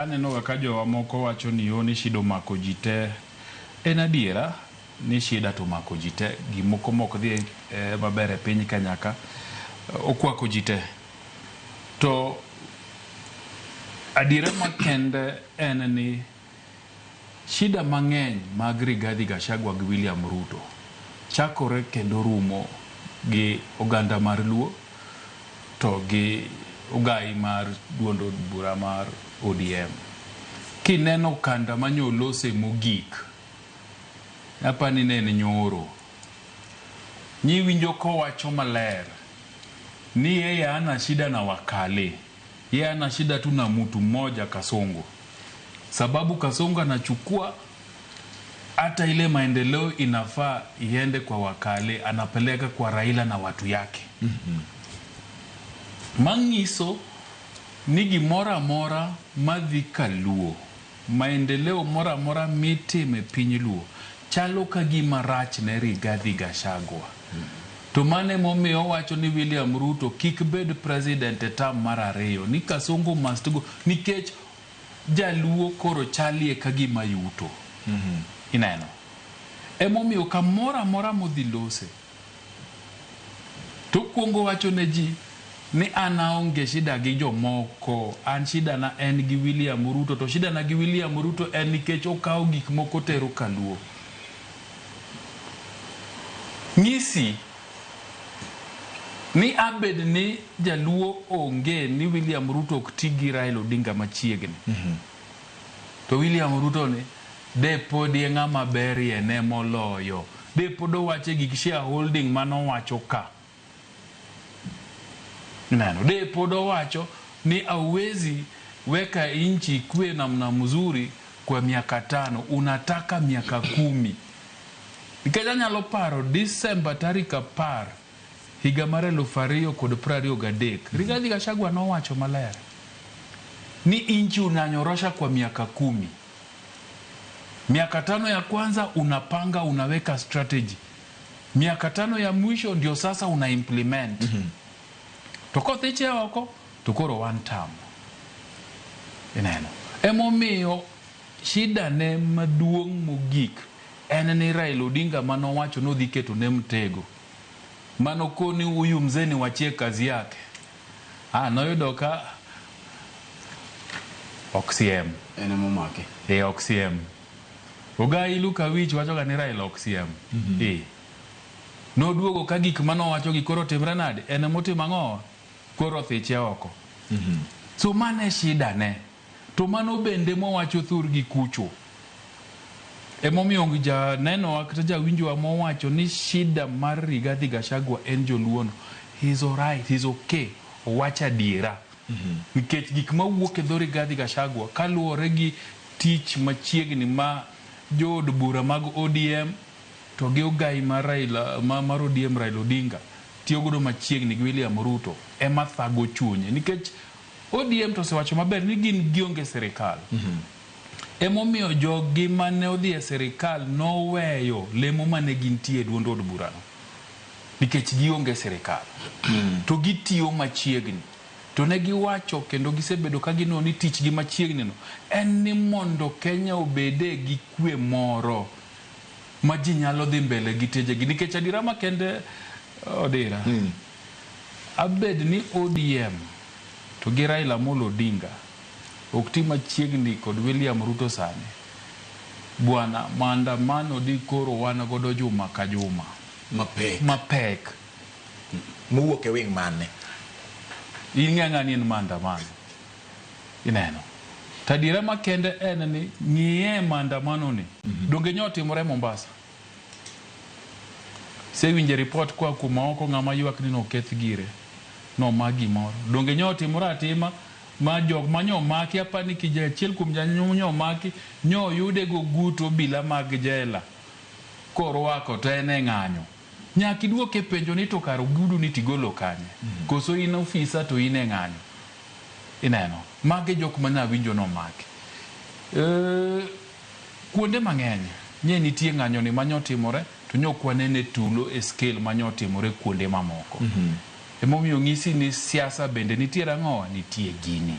Aneno ga ka jowa moko wacho ni yo ni shida omako ji te. En adiera ni shida to omako ji te. Gimoko mok dhi maber e piny Kenya ka okwako ji te. To adiera makende en ni shida mang'eny mag Rigathi Gachagua gi William Ruto chakore kendo rumo gi oganda mar Luo to gi ogai mar duond od bura mar ODM. Kineno kanda manyolose mogik, apani ne en nyoro. Nyiwinjo kowacho maler ni yeye hana shida na Wakale, yeye hana shida tu na mtu mmoja Kasongo, sababu Kasongo anachukua hata ile maendeleo inafaa iende kwa Wakale, anapeleka kwa Raila na watu yake. Mang'iso ni gimoro amora madhi kaluo, maendeleo moro amora mitimo e piny Luo chalo ka gima rach ne Rigathi Gachagua. To mano emomiyo owacho ni William Ruto kik bed president e term mar ariyo, ni Kasongo must go, nikech jaluo koro chalie ka gima yuto. Ineno? Emomiyo kamoro amora modhi lose, to okuongo wacho ne ji ni an aonge shida gi jomoko, an shida na en gi William Ruto, to shida na gi William Ruto en nikech okawo gik moko tero kaluo. Nyisi ni abed ni jaluo onge ni William Ruto ok ti gi Raila Odinga machiegni. To William Ruto ni de podi e ng'ama berie ne moloyo. De pod owache gik shareholding manowacho ka. Neno, de pod owacho ni hauwezi weka nchi ikuwe namna mzuri kwa miaka 5, unataka miaka 10. Nikech anyalo paro Disemba tarik 10 higa mar 2023, Rigathi Gachagua nowacho maler ni nchi unanyorosha kwa miaka 10. Miaka 5 ya kwanza unapanga, unaweka strategy. Miaka 5 ya mwisho ndio sasa una implement. To kothiche oko to koro one term. Ineno. Emomiyo shida ne maduong' mogik en ni Raila Odinga manowacho nodhi keto ne mtego. Manokoni huyu mzee ni wachie kazi yake. Ah, noyudo ka ok siem. En emomake. E ok siem. Ogai Luka Wich wacho ga ni Raila ok siem. E. Noduogo ka gik manowacho gi koro timre nade? En emotimo ang'o? Koro thiche oko. So mano e shida ne. To mano bende mowacho thur gi kucho. Emomiyo janenowa kata jawinjowa mowacho ni shida mar Rigathi Gachagua en joluo no. He's alright, he's okay. Owacho adiera. Nikech gik mawuok e dho Rigathi Gachagua kaluwore gi tich machiegni ma jood bura mag ODM to gi ogai mar Raila mar ODM Raila Odinga tiyo godo machiegni gi William Ruto ema thago chunye. Nikech ODM to osewacho maber ni gin gionge sirikal. Emomiyo joggi mane odhi e sirikal noweyo lemo mane gintie e duond od burano. Nikech gionge sirikal. To gitiyo machiegni. To ne giwacho kendo gisebedo ka gineno ni tich gi machiegni no en ni mondo Kenya obede gi kwe moro ma ji nyalo dhi mbele gi tijegi. Nikech adiera makende Odira, abed ni ODM to gi Raila Amolo Odinga ok ti machiegni kod William Ruto sani. Bwana, maandamano di koro wan godo juma ka juma. Mapek. Mapek. Mowuok e wing mane? In ng'e ang'eya ni en maandamano. Ineno. To adiera makende en ni ng'iye maandamano ni. Donge nyo otimore Mombasa? Isewinjo report koa kuma oko ng'ama ywak ni noketh gire. Noma gimoro. Donge nyo otimore atima ma jok manyo omaki apani kija achiel kuom janyo omaki nyo oyude gogutu obila mag jela korwako to en e ng'anyo. Nyaka iduoke penjo ni to kar ogudu ni tigolo kanye? Koso in ofisa to in e ng'anyo? Ineno? Magi jok mane awinjo nomaki. Kuonde mang'eny nye nitie ng'anyo ni manyo timore to nyo ok wanene tulo e scale manyo timore kuonde mamoko. Emomiyo ng'isi ni siasa bende nitiere ang'owa? Nitie gini.